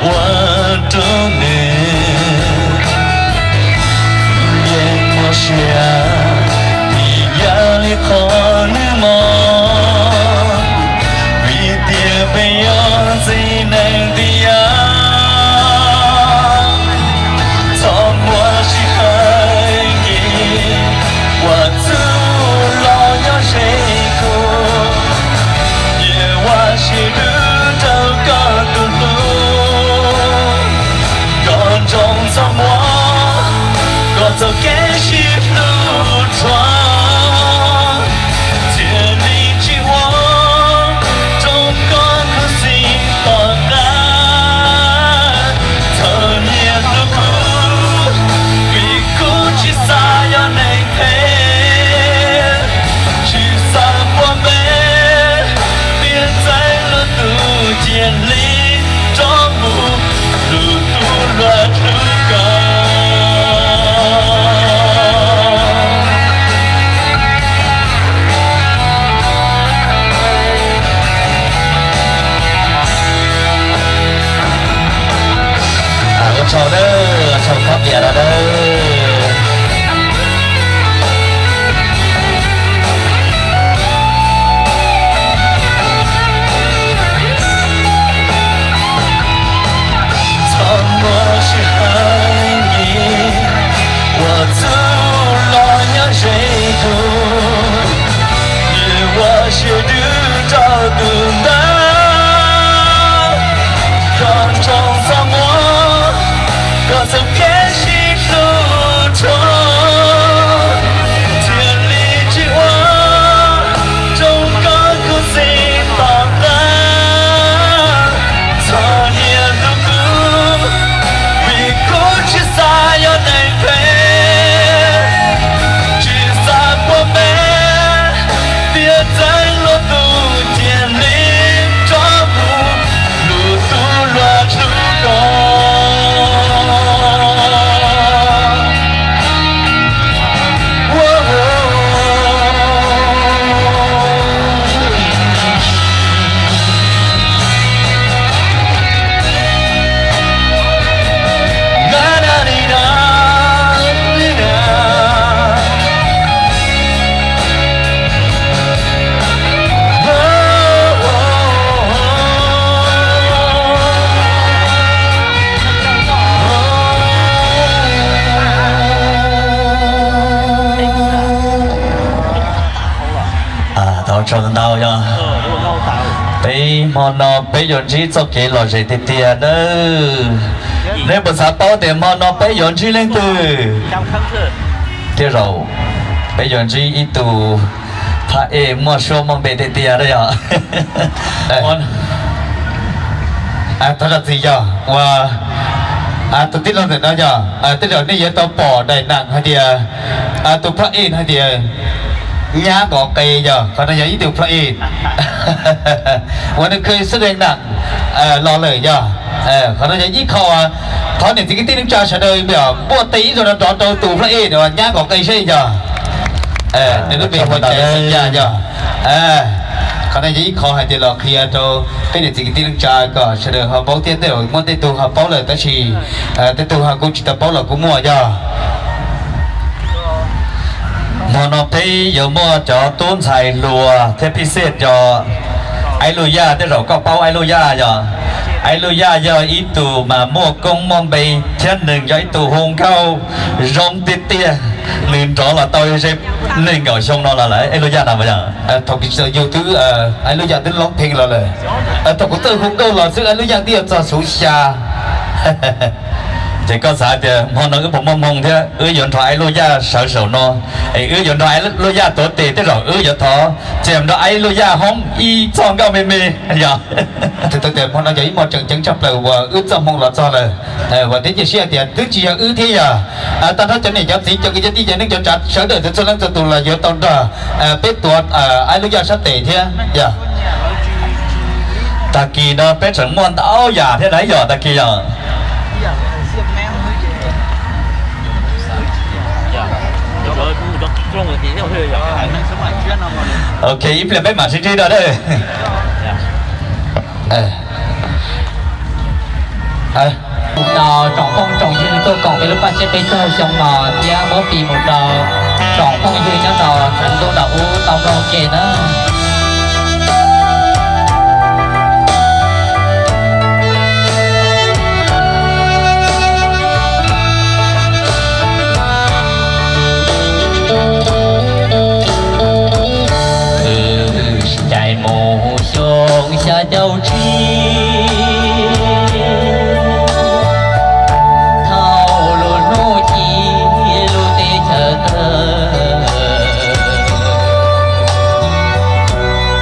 Ua rau nws yeej muaj sia, vim yog li qhov nws mob, vim tias peb yog txiv neej tiag. Txhob muaj sij hawm, ua txuj los nyob ze kuv, cia ua siab dwb rau koj tus hlub. Koj nco ntsoov txoj muag, koj txoj kev sib hlub tshua, thiaj li tsis ua rau koj khuv xim tom qab. Txhob niaj hlub kuv, vim kuv tsis xav yog neeg phem, tsis xav pub npe, tiag txeeb luag tus cia li rov mus hlub tus luag hlub koj. Ua tsaug nawb, ua tsaug txoj kev no nawb. Txhob muaj sij hawm, ua txuj los nyob ze kuv, cia ua siab dwb rau tus ntawd. Koj nco ntsoov txoj muag, koj txoj kev sib hlub tshua, thiaj li tsis ua rau koj khuv xim tom qab. Txhob niaj hlub kuv, vim kuv tsis xav yog neeg phem, tsis xav pub npe, tiag txeeb luag tus cia li rov mus hlub tus luag hlub koj. Thov tsaug ntau yog peb hmo no peb yuav ntsib txoj kev lom zem tiag tiag nawb. Nej puas xav paub tias hmo no peb yuav ntsib leej twg? Tej zaum peb yuav ntsib ib tug phab ej muaj suab muaj npe tiag tiag na yog. Thov zam txim yog uas tus tij laug ntawm no yog tej zaum nej yuav tau pom daim neem hais tias tus phab ej hais tias nyab nkaus qe yog qhov no yog ib tug phab ej uas nws khwv xwb daim neem los lawm yog. Qhov no yog ib qho thov niam txiv kwv tij neej tsa sawv daws npuaj tij ib zaug no rov rau tus phab ej uas nyab nkaus qe seb yog nws lub npe hu ua cas yog. Qhov no yog ib qho hais tias los qhia rau peb niam txiv kwv tij neej tsa kom sawv daws ho paub thiab, tej zaum muaj tej tug ho paub lawm tab sis tej tug ho kuj tsis tau paub los kuj muaj yog. Hmo no peb yuav muaj cov tub ntxhais hluas thiab pib xej cov Aib Luj Yaj, tej zaum koj paub Aib Luj Yaj yog. Aib Luj Yaj yog ib tug mas muaj koob muaj npe thiab nws yog ib tug hu nkauj zoo tiag tiag. Nws nrov los tau ze nees nkaum xyoo no los lawm Aib Luj Yaj no yog. Thaum kuv tsis tau yug twb Aib Luj Yaj twb loob pheej los lawm. Thaum kuv txawj hu nkauj los xwb Aib Luj Yaj twb yuav txog xuv xya. Ces koj xav tias hmo no wb puas muaj hmoo thiab wb yuav nrog Aib Luj Yaj sawv saum no, es wb yuav nrog Aib Luj Yaj tuav tes, tej zaum wb yuav thov ces nrog Aib Luj Yaj hoob ib txoj nkauj me me yog. Thaum tias hmo no yog ib hmo tseem ceeb tshaj plaws uas wb txoj hmoo los txog lawm. Vam thiab cia siab tias twb tsis yog wb thiab yog, tag nrho cov niam cov txiv cov kwv cov tij cov neej cov tsav sawv daws txhua leej txhua tus los yuav tau nrog peb tuav Aib Luj Yaj sab tes thiab yog. Tag kis no peb tseem muaj ntau yam thiab na yog tag kis yog. Ok, ib pliag peb mam sib ntsib dua. Mus rau tsoom phooj tsoom ywg tuaj koom peb lub paj siab peb caug xyoo no thiab muab fim mus rau tsoom phooj ywg nyob rau ntawm ntuj nram ub tau mloog ke na. Sib ncaim mus xyoo xya caum tsib, thaum lub hnub ci lub teb chaws tawg,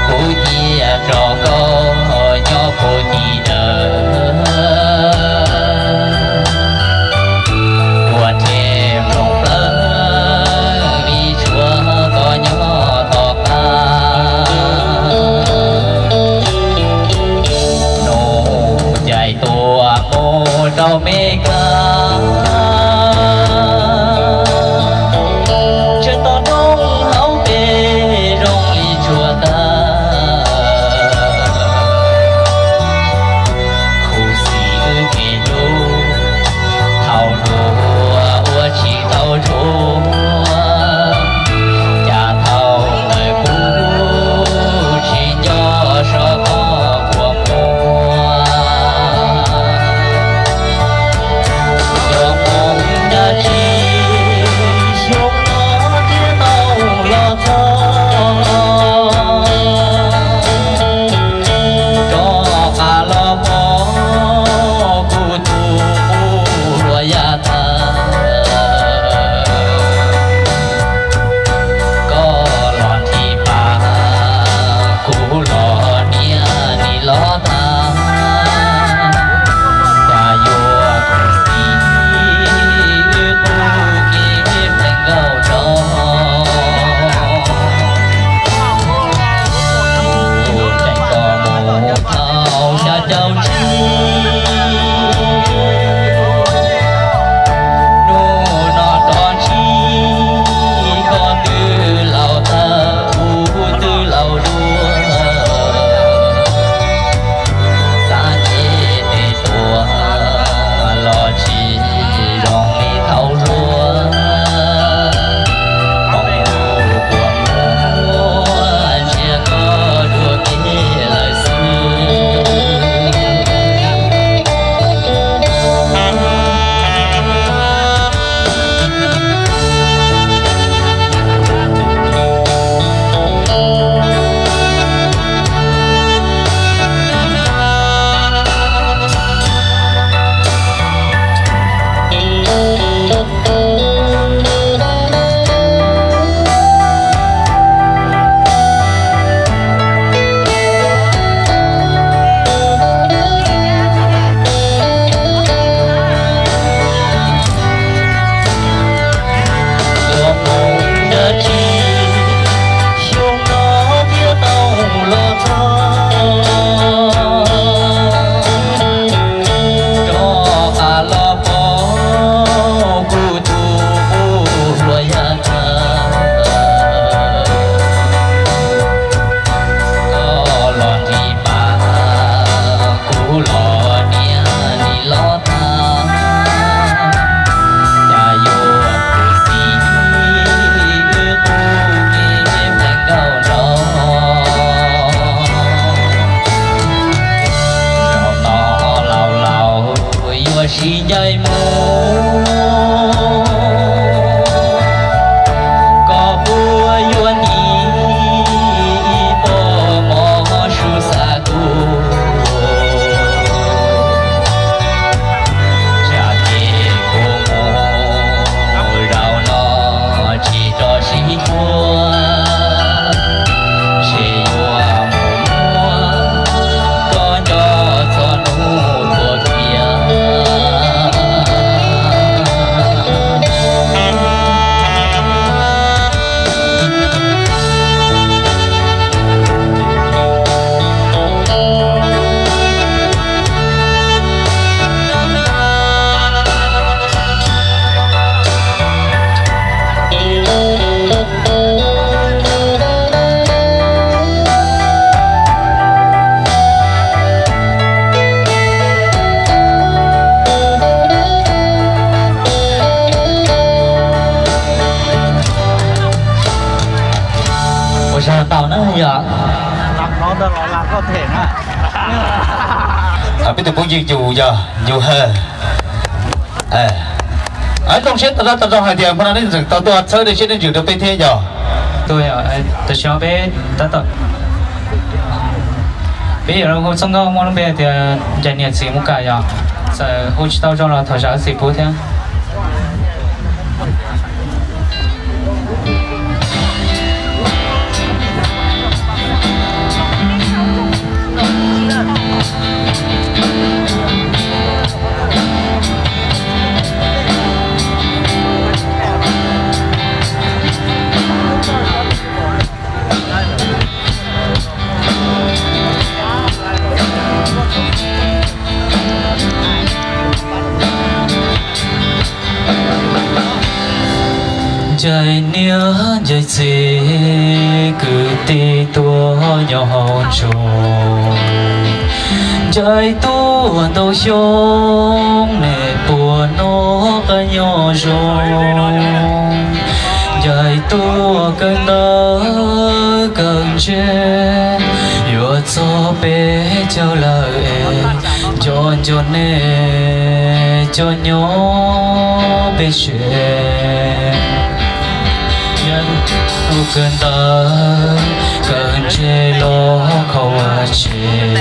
kuv cia rau koj nyob puag tim dawm, ua rhe nplooj plawv li tshuav koj nyob tom qab. Nuj Cais tuaj mus rau Mes Kas, tsheej toj roob hauv pes zoo li tsuas tag. Khuv xim wb kev hlub, thaum hluas ua tsis tau ntsuag, cas thaum ntawd kuv tsis nco sov qhov qhuas muag. Cov Hmoob dab tsi xyoo no thiaj tau los txog, rov qab los pom kuv tus muam hluas ya tag. Koj los nrhiav pab, kuv los niam nim los tag. Cas yuav khuv xim wb qub kev hle nkauj rau. Kuv tseem tos mus thaum xya caum tsib, hnub no rov ntsib koj twb laus tag, kuv twb laus dua. Xav nce tes tuaj los tsis zoo li thaum hluas, hmoov kuam muab ntsia koj dua kev lawm xwb. Cov Hmoob dab tsi xyoo no thiaj tau los txog, rov qab los pom kuv tus muam hluas ya tag. Koj los nrhiav pab, kuv los niam nim los tag. Cas yuav khuv xim wb qub kev hle nkauj rau. Zaum no laus laus yuav sib ncaim mus, koj puas yuav nti ib pob mov su xa kuv? Tsam ces kuv mus zaum no tsis tso siab tuaj, ces yuav mus muab koj nco txog hnub tuag kiag. Peb tus phooj ywg yus yog yus ha. Zoo siab tau tau hais tias hmo no nej tseem tau tuaj txhawb siab dej ntsws rau peb thiab yog. Tam sim no peb tab tom, peb yuav hu txoj nkauj muaj lub npe tias Ncaig niam txiv mus kam yog, txawm hu tsis tau zoo los thov zam txim pub thiab. Ncaig niam ncaig txiv kwv tij tuaj nyob hauv nroog, ncaig tuaj ntau xyoo, nej puas noj qab nyob zoo? Ncaig tuaj kawm ntawv kawm ntse, yuav txog peb caug lawm es nco nco nej cov nyob peb tsev. Ncaig tuaj kawm ntawv kawm ntse los kho ua tsev,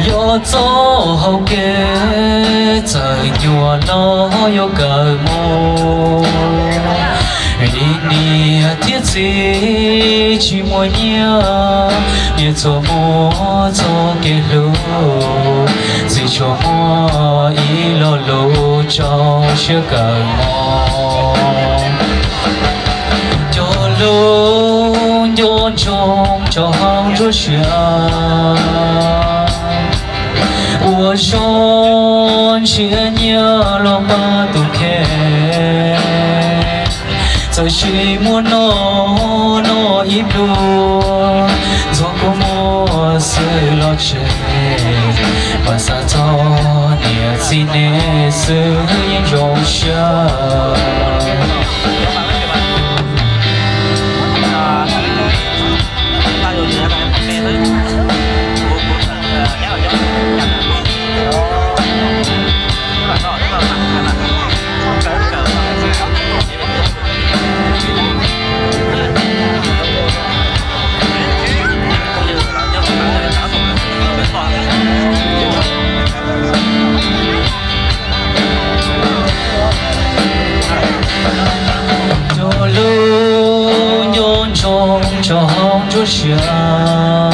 yuav txoj hau kev txawm nyuaj los yuav kawm mus. Vim niam thiab txiv tsis muaj nyiaj, niam txuas muab txoj kev hlub, txiv tsuas muab ib lo lus rau siab kawm mus. Cov hlub nco ntsoov rau hauv nruab siab, ua zog nrhiav nyiaj los pab tus kheej. Txawm tsis muaj noj noj ib pluag, ntxuav kua muag xwb los tseg, mas xav txog niam txiv nej xwb yeej zoo siab. Cov hlub nco ntsoov rau hauv nruab siab,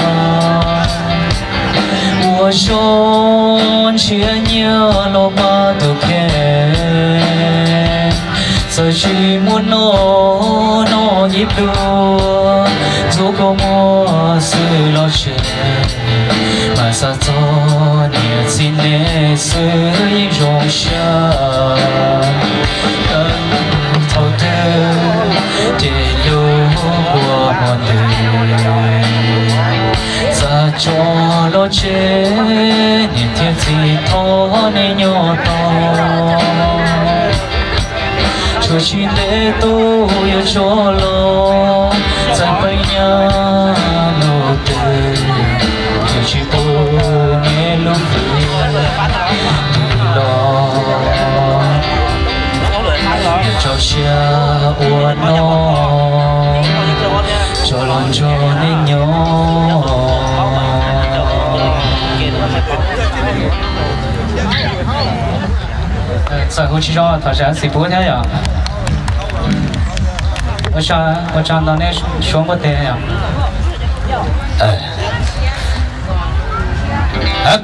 ua zog nrhiav nyiaj los pab tus kheej. Txawm tsis muaj noj noj ib pluag, ntxuav kua muag xwb los tseg, mas xav txog niam txiv nej xwb yeej zoo siab. Thaum twg ces lub kua muag ntws, xav tso los tseg, niam thiab txiv thov nej nyob tos. Tsuas tsis ntev tus yuav tso los, txawm pheej nyob lub twg, tsuas tsis pub nej lub hwj twg los. Rau siab ua noj, tso los nrog nej nyob. Txawm hu tsis zoo thov zam txim pub thiab yom. Ua tsaug ntau nej suav npuaj teg yom.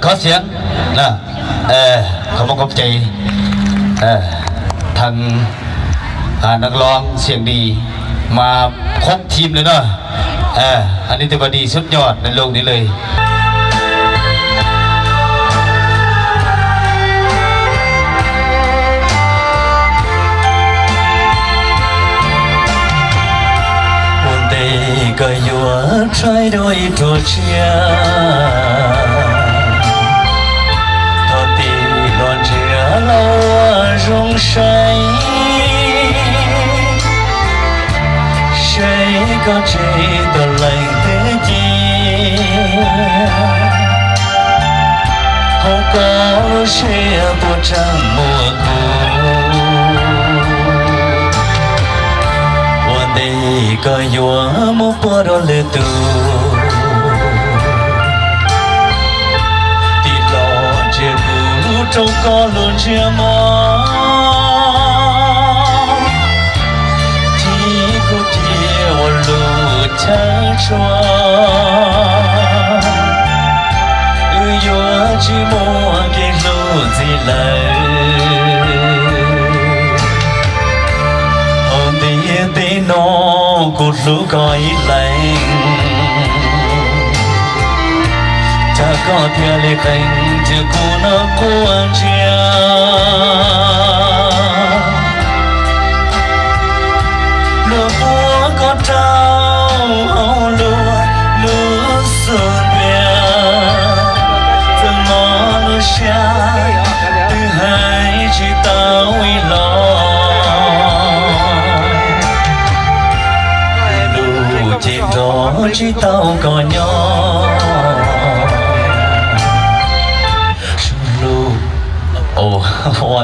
Khov xiav, khov muab kov cai, thee,นักร้อง เสียงดี มาครบทีมเลยเนอะ อันนี้ถือว่าดีสุดยอดในโลกนี้เลย Ua ntej koj yuav rhaib dua ib pluag tsiaj, thov tij los nrhiav los ua zoo saib, saib koj tseg tau Koj lub siab puas tseem muaj kuv, ua ntej koj yuav muab pub rau lwm tus. Tig los ntsia kuv rau koj lub ntsej muag, thiab kuv thiaj ua lub chaw tshua. Wb yuav tsis muaj kev hlub ntxiv lawm. Hauv ntiaj teb no kuv hlub koj ib leeg, cas koj thiaj li qee rau kuv no quaj ntsia. Luag muab koj rau hauv luag lub xub ntiag, txawm mob lub siab twb hais tsis tau ib los. Lub cev nrog tsis tau koj nyob. Ua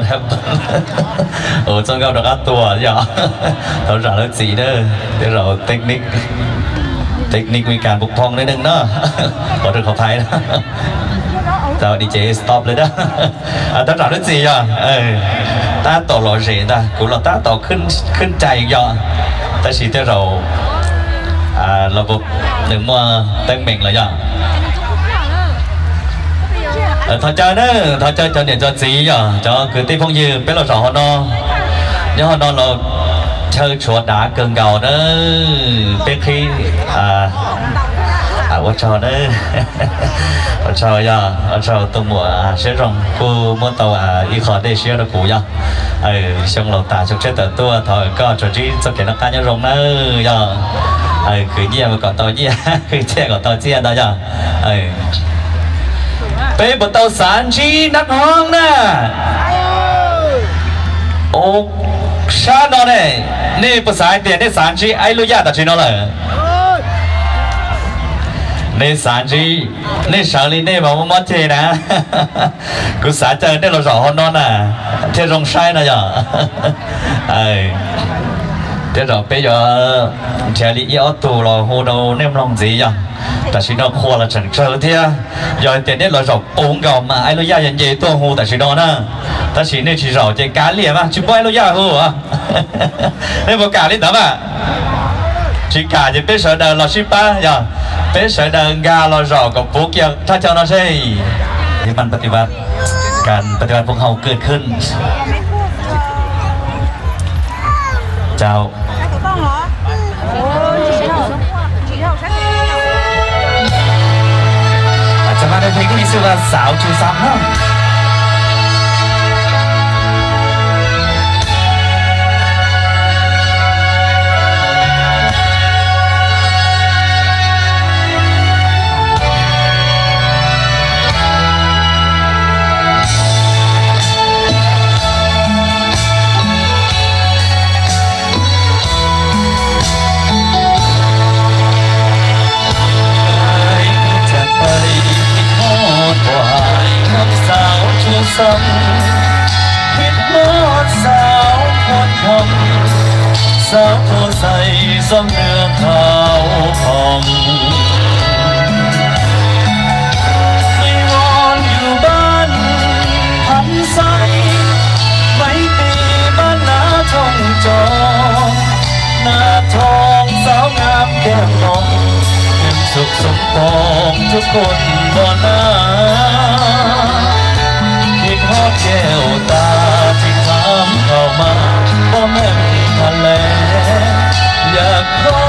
txoj nkauj rov qab tuaj yom. Thov zam lub txim na, tej zaum technique, technique Meskas poob phooj niaj neej no, qhov rau qhov phais na. Tau DJ stop li na. Thov zam lub txim yom. Tab tom lom zem ntag, kuv los tab tom khwb cai yom. Tab sis tej zaum los nws muaj teeb meem los yom. Thov caw na, thov caw cov niam cov txiv yom, cov kwv tij phooj ywg, peb los zaum hauv no, nyob hauv no los chaw tshuav dav kawg nkaus na. Peb qhib, ua tsaug na, ua tsaug yog ua tsaug tus muam siab zoo kuj muab tau ib qho dej siab rau kuv yog. Xyoo laus tas xyoo tshiab tawm tuaj, thov koj tsuas ntsib txoj kev noj qab nyob zoo nawb yog. Khwv nyiaj mas kom tau nyiaj, khwv txiaj kom tau txiaj ntag yog. Peb puas tau xav ntsib nab hoob na? Sab no ne, nej puas xav hais tias nej xav ntsib Aib Lub Yaj tam sim no lawm? Nej xav ntsib, nej sawv li nej mas muaj mob ceg na. Kuv xav caw nej los zaum hauv no na, thiaj zoo saib no yog. Tej zaum peb yuav nrhiav li ib ob tug los hu rau nej mloog ntxiv yog. Tam sim no qhua los tseem tsawg thiab. Yog hais tias nej los zaum puv nkaus mas Aib Lub Yaj yuav nce tuaj hu tam sim no na. Tab sis nej tsis zaum ces kav liam mas tsis pub Aib Lub Yaj hu. Nej puas kam li ntawd mas? Tsis kam ces peb sawv daws los sib pab yog, peb sawv daws nkag los zaum kom puv kiag thaj chaw no seb. Ban pab ti vaj, kas pab ti vaj phooj hau kawg khwb. Cau. Txawm mas daws phem kuj li xwb, xauv tsuj xauv na. Khib hmab xauv phuam khom, xauv phuam xais zom nws khauv khom. Mej Voos yug npab Phab Xaib, maiv Tis npab Nab Thooj Tso, Nab Thooj xauv ngam kev moos, kem txug xoom poom tug koom npog nab. Khib hmab kev tas tsis txham thaum mas pob meej tha le, yam kho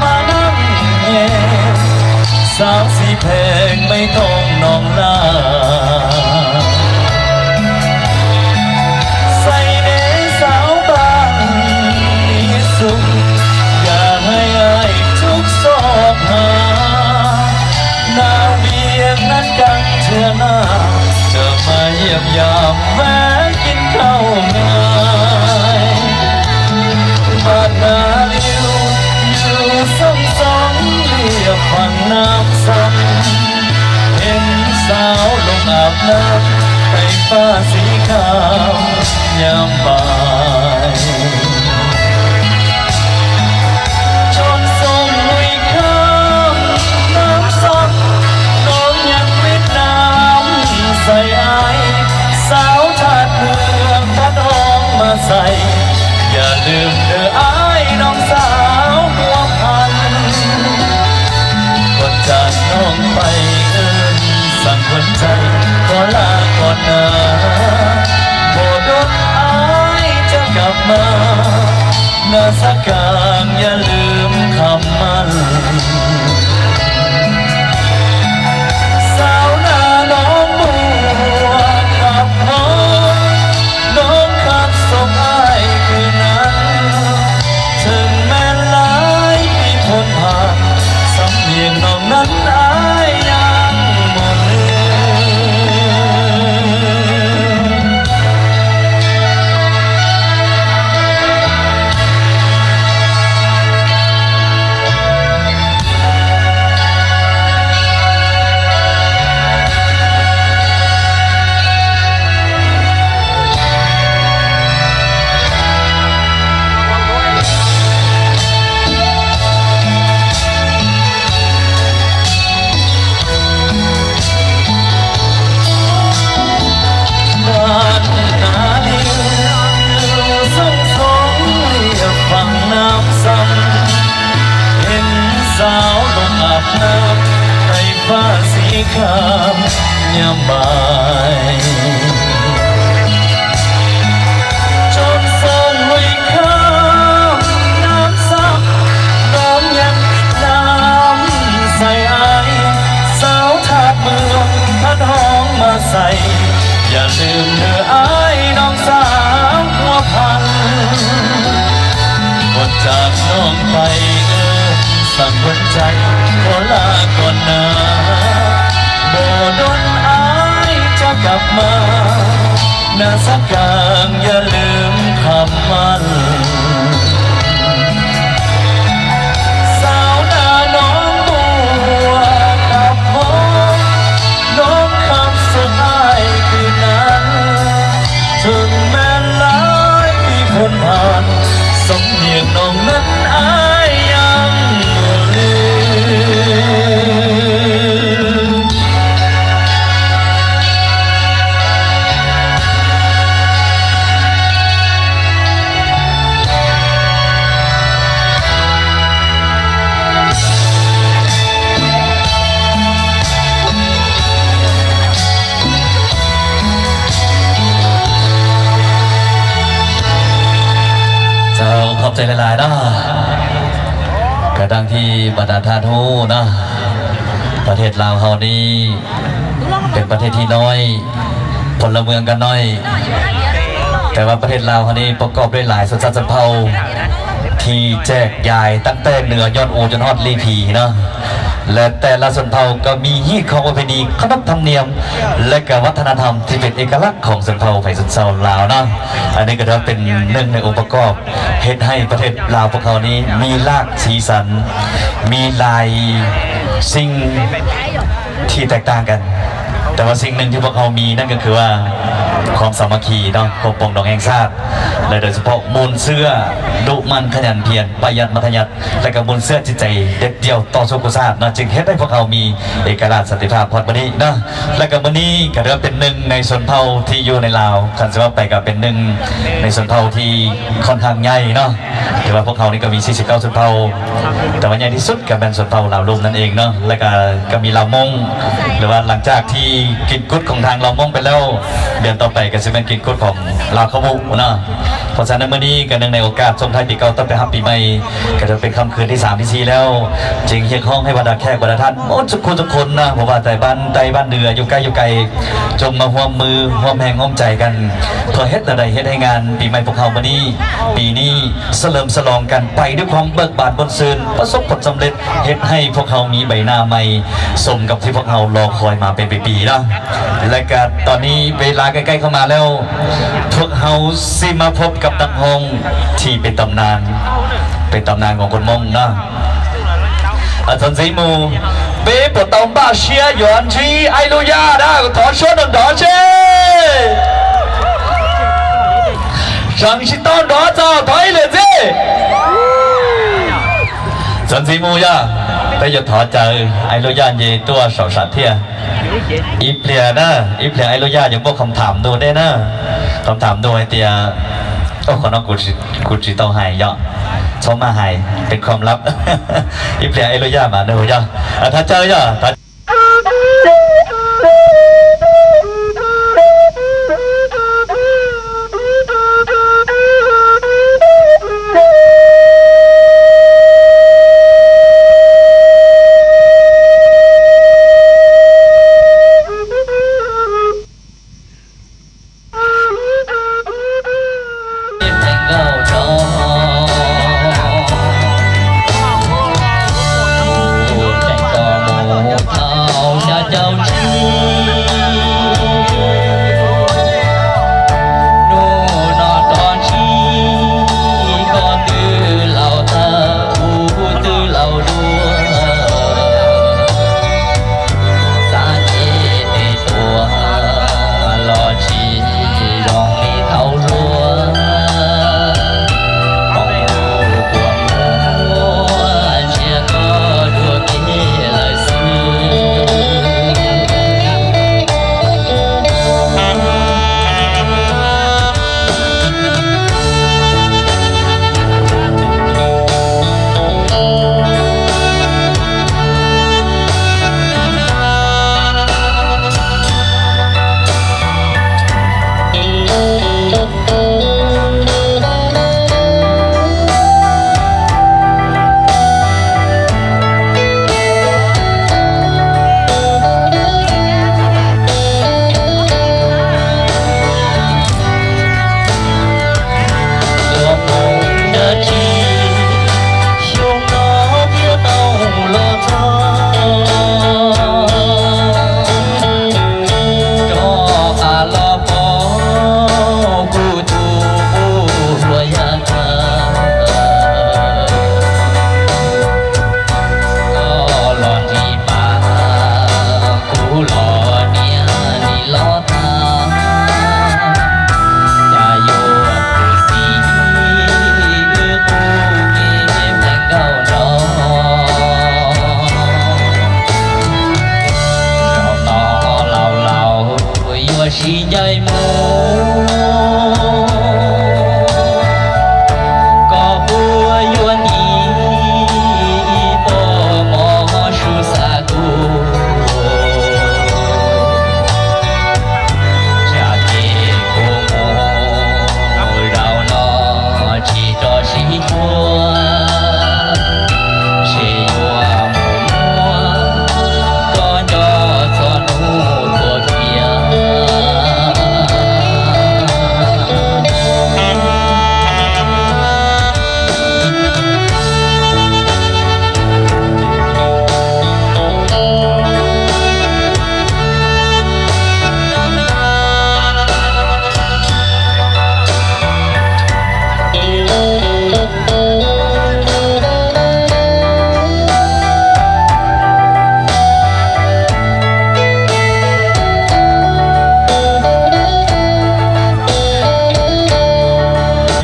mas nab nyem, xauv xib pheej Maiv Thooj Noom Laj. Xais deb xauv npab Lis Xum, yam hais aim tug xoj hav, nab viam nab kaam nrhiav nab, tawm mas yam yam vaj kib khauj nais. Npab Nab Liu yug Xoo Xoo, liam Phab Nab Xoo, em xauv loos am nab, xi kham nyam npaim. Tsoom xoom lub kham nam xob, noog nyam Vietnam xais aib, xauv thaj mwm thaj hoov mas xais, yam lwm nws aib noog xauv huab pham. Kuv tsa noog pais, xaam kuv ntshai, koj laj koj nab, npau dub aib caj kab mas, nab xav kaam yam lwm kham mas. Xauv nab noog muaj khab hoob, noog khab xoom aib kws nab, tseem me laib pib phoon pham, xam niam noog nab aib yam moog lwm. Nab nab li lug xoom xoom liam faam nam xaam, ib xauv lug aab nam, tais faj xi kham nyam npaim. Tsoom xoom lub kham nam xob, noog nyam Vietnam xais aib, xauv thaj mwm thaj hoov mas xais, yam lwm nws aib noog xauv huab pham. Kuv tsa noog pais, xaam kuv ntshai, koj laj koj nab, npau dub aib caj kab mas, nab xav kaam yam lwm kham mas. Xauv nab noog muaj khab hoob, noog khab xoom aib kws nab, tseem me laib pib phoon pham, xam niam noog nab aib yam moog lwm. Txaus,ขอบใจหลายๆ นะ ก็ดังที่บรรดาท่านรู้นะ ประเทศลาวเฮานี่เป็นประเทศที่น้อย พลเมืองก็น้อย แต่ว่าประเทศลาวเฮานี่ประกอบด้วยหลายชนชาติชนเผ่า ที่แจกยายตั้งแต่เหนือยอดอูจนฮอดลีผีเนาะ และแต่ละชนเผ่าก็มีฮีตของประเพณีขนบธรรมเนียม และก็วัฒนธรรมที่เป็นเอกลักษณ์ของชนเผ่าไพศาลลาวเนาะ อันนี้ก็ถือว่าเป็นหนึ่งในองค์ประกอบ เฮ็ดให้ประเทศลาวพวกเรานี้มีหลากสีสัน มีหลายสิ่งที่แตกต่างกัน แต่ว่าสิ่งหนึ่งที่พวกเรามีนั่นก็คือว่าความสามัคคีเนาะ ความปรองดองแห่งชาติ และโดยเฉพาะมูลเชื้อดุมั่นขยันเพียรประหยัดมัธยัสถ์ และก็มูลเชื้อจิตใจเด็ดเดี่ยวต่อสู้กู้ชาติเนาะ จึงเฮ็ดให้พวกเรามีเอกราชสันติภาพฮอดมื้อนี้เนาะ และก็มื้อนี้ก็ถือว่าเป็นหนึ่งในชนเผ่าที่อยู่ในลาว คันสิว่าไปก็เป็นหนึ่งในชนเผ่าที่ค่อนข้างใหญ่เนาะ ถือว่าพวกเรานี่ก็มีสี่สิบเก้าชนเผ่า แต่ว่าใหญ่ที่สุดก็เป็นชนเผ่าลาวลุ่มนั่นเองเนาะ แล้วก็ก็มีลาวมง หรือว่าหลังจากที่กินกุดของทางลาวมงไปแล้ว เดือนต่อไปก็จะเป็นกินกุดของลาวขมุเนาะ เพราะฉะนั้นมื้อนี้ก็เนื่องในโอกาสส่งท้ายปีเก่าต้อนรับปีใหม่ ก็จะเป็นค่ำคืนที่สามที่สี่แล้ว จึงเรียกร้องให้บรรดาแขกบรรดาท่านหมดทุกคนทุกคนนะ เพราะว่าแต่บ้านใต้บ้านเหนืออยู่ใกล้อยู่ไกล จงมาร่วมมือร่วมแรงร่วมใจกัน เพื่อเฮ็ดแนวใดเฮ็ดให้งานปีใหม่พวกเรามื้อนี้ ปีนี้เฉลิมฉลองกันไปด้วยความเบิกบานม่วนซื่น ประสบผลสำเร็จ เฮ็ดให้พวกเรามีใบหน้าใหม่ สมกับที่พวกเรารอคอยมาเป็นปีๆนะ และก็ตอนนี้เวลาใกล้ๆเข้ามาแล้ว พวกเราสิมาพบกับนักร้องที่เป็นตำนาน เป็นตำนานของคนมงนะ Ntxhov ntxiv mus, peb puas tau npaj siab yuav ntsib Aib Lub Yaj na? Thov suab nrov nrov seb. Tseem tsis tau nrov txog, thov ib lwm ntxiv. Txuas ntxiv mus yog, peb yuav thov caw Aib Lub Yaj nce tuaj saum sam thiaj. Ib pliag na, ib pliag Aib Lub Yaj yuav muaj qhov tham ntuag deb na. Qhov tham ntuag hais tias, qhov no kuv tsis tau hais yom, txhob maj hais, peb khom lab. Ib pliag Aib Lub Yaj mas nug yog, thov caw yog, thov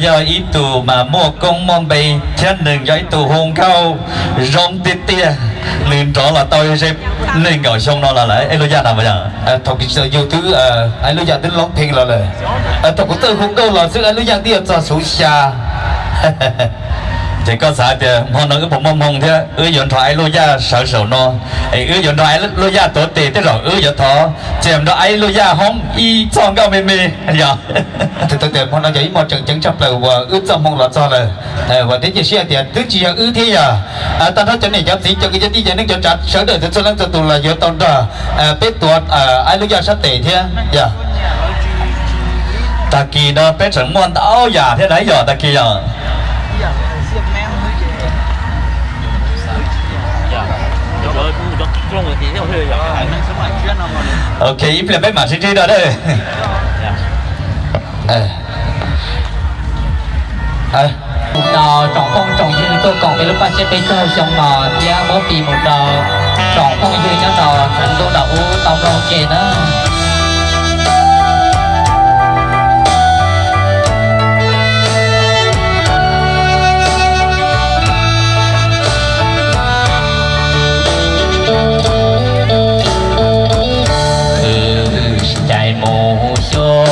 Yog ib tug mas muaj koob muaj npe thiab nws yog ib tug hu nkauj zoo tiag tiag. Nws nrov los tau ze nees nkaum xyoo no los lawm, Aib Lub Yaj no mas yog. Thaum kuv tsis tau yug twb, Aib Lub Yaj twb loob pheej los lawm. Thaum kuv txawj hu nkauj los xwb Aib Lub Yaj twb yuav txog xuv xya. Ces koj xav tias hmo no wb puas muaj hmoo thiab wb yuav nrog Aib Lub Yaj sawv saum no, es wb yuav nrog Aib Lub Yaj tuav tes, tej zaum wb yuav thov txias nrog Aib Lub Yaj hoob ib txoj nkauj me me, yog. Hmo no yog ib hmo tseem ceeb tshaj plaws uas wb txoj hmoo los txog lawm. Vam thiab cia siab hais tias twb tsis yog wb thiab yog, tag nrho cov niam cov txiv cov kwv cov tij cov neej cov tsav sawv daws txhua leej txhua tus los yuav tau nrog peb tuav Aib Lub Yaj sab tes thiab yog. Tag kis no peb tseem muaj ntau yam thiab na yog, tag kis yog. Ok, ib pliag peb mam sib ntsib dua na. Mus rau tsoom phooj tsoom ywg tuaj koom peb lub paj siab peb caug xyoo no thiab muab fim mus rau tsoom phooj ywg nyob rau ntawm ntuj nram ub tau mloog ke na.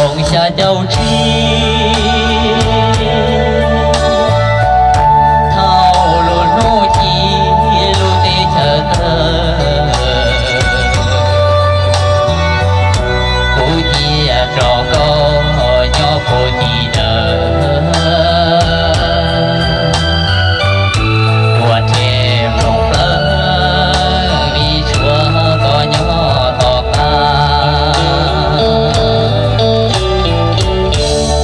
Xyoo xya caum tsib, thaum lub hnub ci lub teb chaws tawg, kuv cia rau koj nyob puag tim dawm. Ua rhe nplooj plawv li tshuav koj nyob tom qab.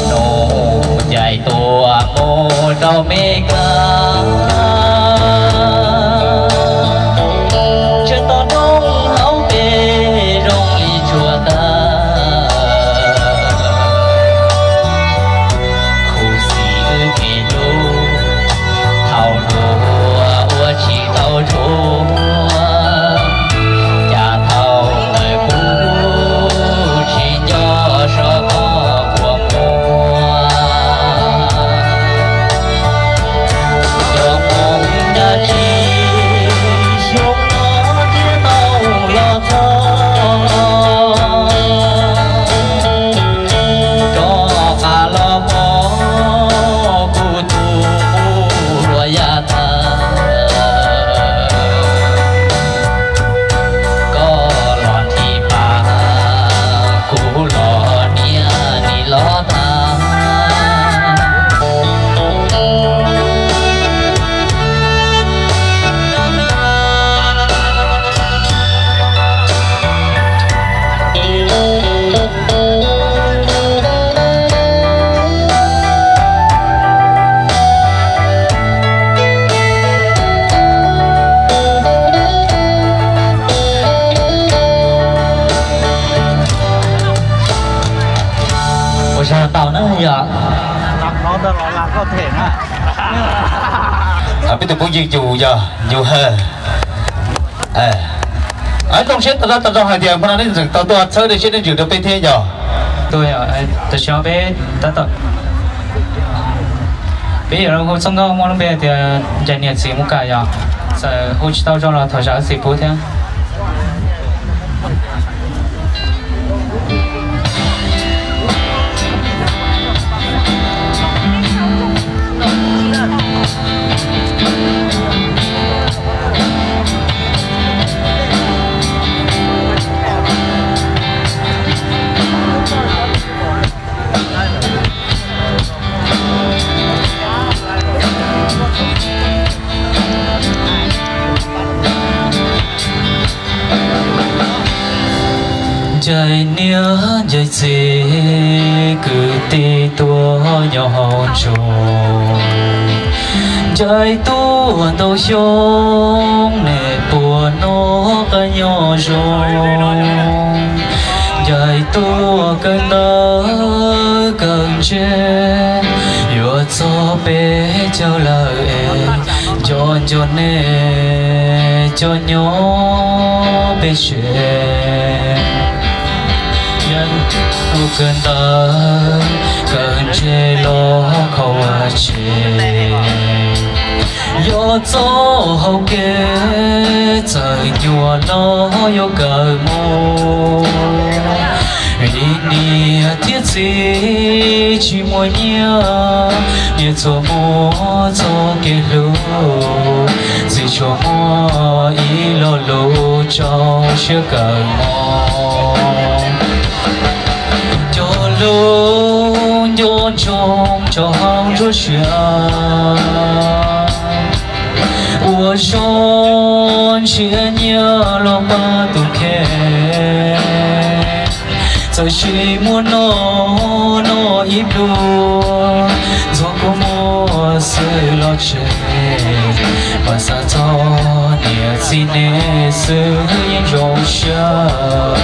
Nus cais tuaj mus rau Meskas, tshuav toj roob hauv pes zoo li tshuav tag. Khuv xim wb kev hlub thaum hluas ua tsis tau tshuav, cas thaum ntawd kuv tsis nco sov qhov quas muag. Cov Hmoob dab tsi xyoo no thiaj tau los txog, rov qab los pom kuv tus muam hluas ya tag. Koj los nti pas, kuv los niam nim los tag. Ua tsaug ntau na yog. Peb tus phooj ywg Yus yog Yus Hawj. Zoo siab tas zog tas zog hais tias hmo no nej tseem tau tuaj txhawb siab dej ntsws rau peb thiab yog. Tam sim no peb tab tom, peb yuav hu txoj nkauj muaj lub npe hais tias Ncaim niam txiv mus kam yog, txawm hu tsis tau zoo los thov zam txim pub thiab. Ncaim niam ncaim txiv kwv tij tuaj nyob hauv nroog, ncaim tuaj ntau xyoo nej puas noj qab nyob zoo. Ncaim tuaj kawm ntawv kawm ntse, yuav txog peb caug lawm es nco nco nej cov nyob peb tsev. Ncaim tuaj kawm ntawv kawm ntse los kho ua tsev, yuav txog hauv kev txawm nyuam los yuav kawm mus. Vim niam thiab txiv tsis muaj nyiaj, niam tsuas muab txoj kev hlub, txiv tsuas muab ib lo lus rau siab kawm mus. Cov hlub nco ntsoov tso hauv nruab siab, ua zog nrhiav nyiaj los pab tus kheej. Txawm tsis muaj noj noj ib pluag, ntxuav kua muag xwb los tseg, mas xav txog niam txiv nej xwb yeej zoo siab.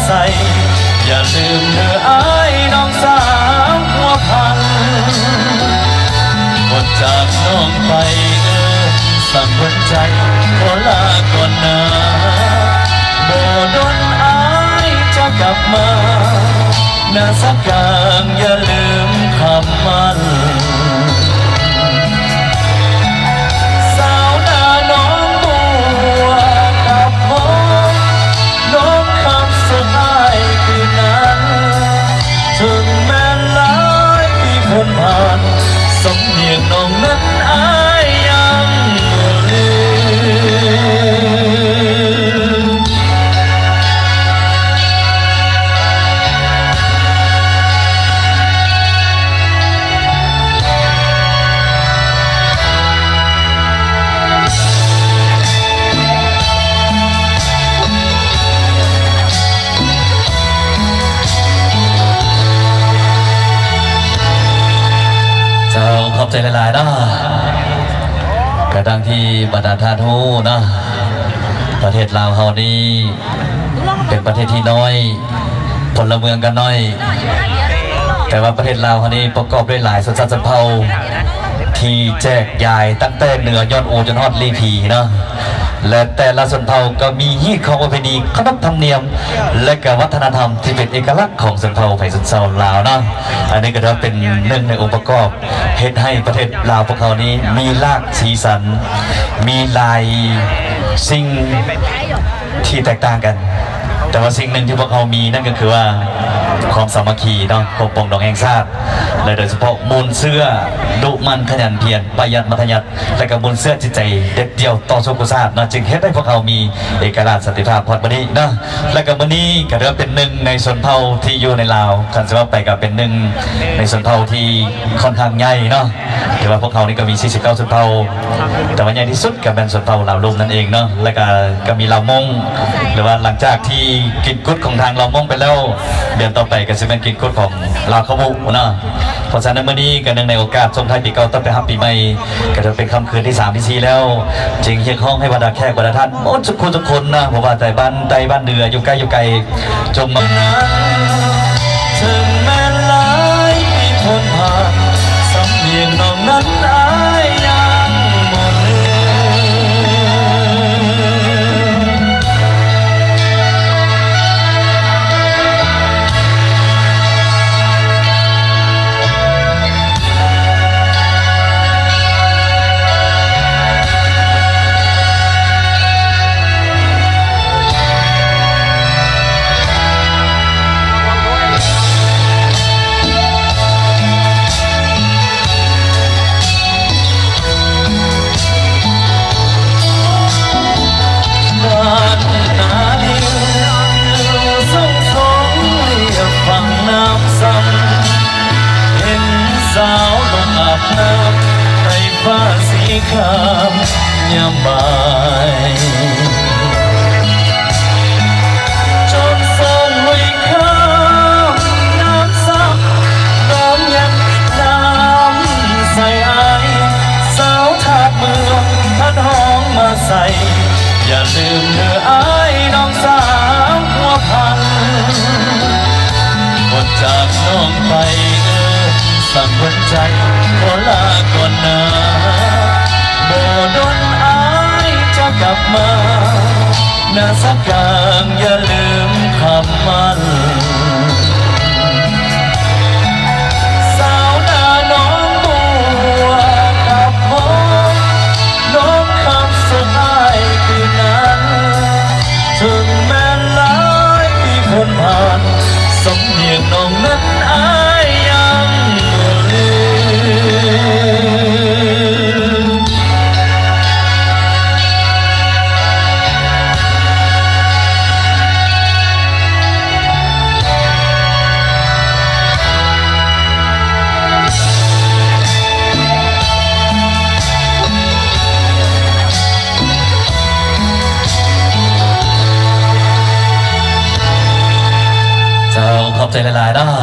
ใส อย่าลืมเด้ออ้ายน้องสาวผัวพัน หมดจากน้องไปเด้อ สั่งหัวใจขอลาก่อนนะ บ่ดนอ้ายจะกลับมา หน้าสกางอย่าลืมคำมั่น สาวนาน้องบัวกับผม น้องคำสุดท้ายคืนนั้น ถึงแม้หลายปีพ้นผ่าน สำเนียงน้องนั้นอ้ายยังลืม เจ้า ขอบใจหลายๆ เนาะ ก็ดังที่บรรดาท่านรู้เนาะ ประเทศลาวเฮานี้เป็นประเทศที่น้อย พลเมืองก็น้อย แต่ว่าประเทศลาวเฮานี้ประกอบด้วยหลายชนชาติชนเผ่า ที่แจกยายตั้งแต่เหนือยอดอูจนฮอดลีผีเนาะ และแต่ละชนเผ่าก็มีฮีตของประเพณีขนบธรรมเนียม และก็วัฒนธรรมที่เป็นเอกลักษณ์ของชนเผ่าไพศาลชาวลาวเนาะ อันนี้ก็ถือว่าเป็นหนึ่งในองค์ประกอบ เฮ็ดให้ประเทศลาวพวกเรานี้มีหลากสีสัน มีหลายสิ่งที่แตกต่างกัน แต่ว่าสิ่งหนึ่งที่พวกเรามีนั่นก็คือว่าความสามัคคีเนาะ ความปรองดองแห่งชาติ และโดยเฉพาะมูลเชื้อดุหมั่นขยันเพียร ประหยัดมัธยัสถ์ และก็มูลเชื้อจิตใจเด็ดเดี่ยวต่อสู้เพื่อชาติเนาะ จึงเฮ็ดให้พวกเรามีเอกราชสันติภาพฮอดมื้อนี้เนาะ แล้วก็มื้อนี้ก็ถือว่าเป็นหนึ่งในชนเผ่าที่อยู่ในลาว คันสิว่าไปก็เป็นหนึ่งในชนเผ่าที่ค่อนข้างใหญ่เนาะ ถือว่าพวกเรานี่ก็มีสี่สิบเก้าชนเผ่า แต่ว่าใหญ่ที่สุดก็เป็นชนเผ่าลาวลุ่มนั่นเองเนาะ แล้วก็ ก็มีลาวมง หรือว่าหลังจากที่กินกุดของทางลาวมงไปแล้ว เดือนต่อไปก็จะเป็นกินกุดของลาวขบุเนาะ เพราะฉะนั้นมื้อนี้ก็เนื่องในโอกาสส่งท้ายปีเก่าต้อนรับปีใหม่ ก็จะเป็นค่ำคืนที่สามที่สี่แล้ว จึงเรียกร้องให้บรรดาแขกบรรดาท่านหมดทุกคนทุกคนนะ เพราะว่าแต่บ้านใต้บ้านเหนืออยู่ใกล้อยู่ไกล จงมา ถึงแม้หลายปีพ้นผ่าน สำเนียงน้องนั้นอ้ายยังบ่ลืม บ้านนาลิว อยู่สูงสูงเรียบฝั่งน้ำซำ เห็นสาวลงอาบน้ำ ในฟ้าสีครามยามบ่าย จนส่งลุยข้ามน้ำซำ น้ำเย็นน้ำใสอาย สาวธาตุเมืองพัดฮ้องมาใส่ อย่าลืมเด้ออ้ายน้องสาวผัวพัน หมดจากน้องไปเด้อ สั่งหัวใจขอลาก่อนนะ บ่ดนอ้ายจะกลับมา หน้าสกางอย่าลืมคำมั่น สาวนาน้องบัวกับผม น้องคำสุดท้ายคืนนั้น ถึงแม้หลายปีพ้นผ่าน สำเนียงน้องนั้นอ้ายยังบ่ลืม เจ้า ขอบใจหลายๆ เนาะ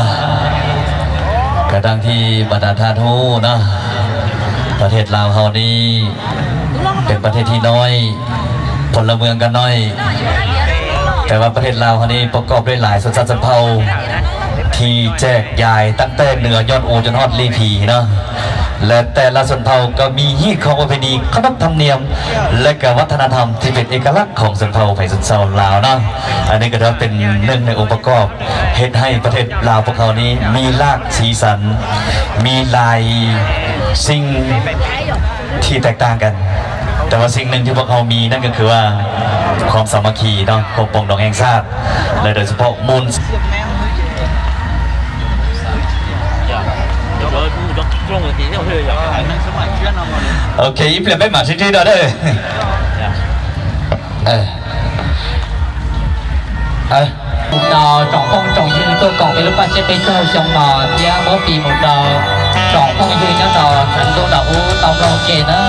ก็ดังที่บรรดาท่านรู้เนาะ ประเทศลาวเฮานี้เป็นประเทศที่น้อย พลเมืองก็น้อย แต่ว่าประเทศลาวเฮานี้ประกอบด้วยหลายชนชาติชนเผ่าที่แจกยายตั้งแต่เหนือยอดอูจนฮอดลีผีเนาะ และแต่ละชนเผ่าก็มีฮีตของประเพณีขนบธรรมเนียม และก็วัฒนธรรมที่เป็นเอกลักษณ์ของชนเผ่าไพศาลลาวเนาะ อันนี้ก็ถือว่าเป็นหนึ่งในองค์ประกอบเฮ็ดให้ประเทศลาวพวกเรานี้มีหลากสีสัน มีหลายสิ่งที่แตกต่างกัน แต่ว่าสิ่งหนึ่งที่พวกเรามีนั่นก็คือว่าความสามัคคีเนาะ ความปรองดองแห่งชาติ และโดยเฉพาะมูล Ok, ib pliag peb mam sib ntsib dua na. Mus rau tsoom phooj tsoom ywg tuaj koom peb lub paj tsib peb caug xyoo no thiab muab fim mus rau tsoom phooj ywg nyob rau txheem ntuj nram ub tau mloog ke na.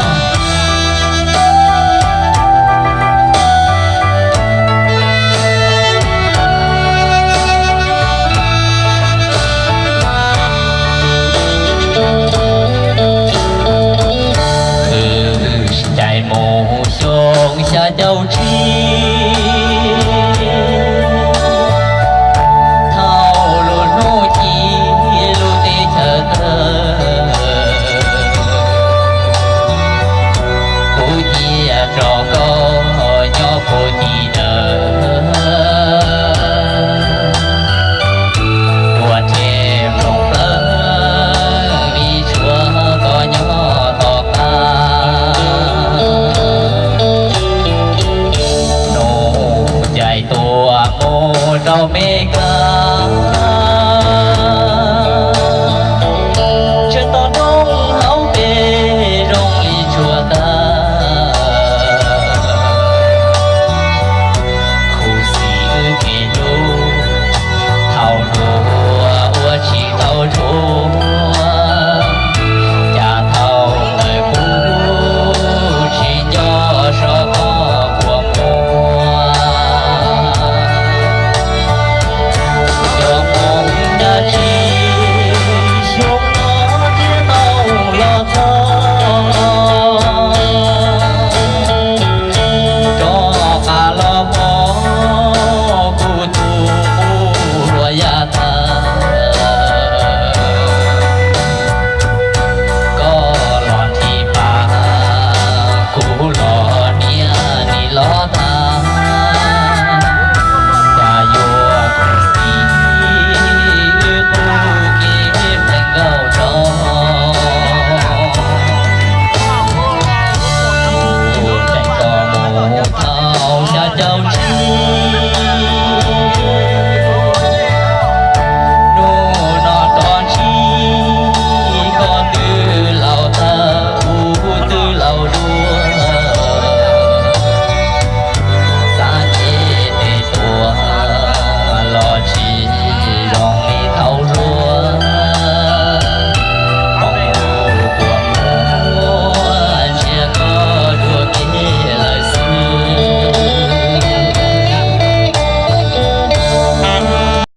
Kwv cai mus xyoo xya caum tsib, thaum lub hnub ci lub teb chaws tawg, kuv cia rau koj nyob puag tim lawv, ua rhe mloog plawv vim tshuav koj nyob tom qab. Nus cais tuaj mus rau Meskas,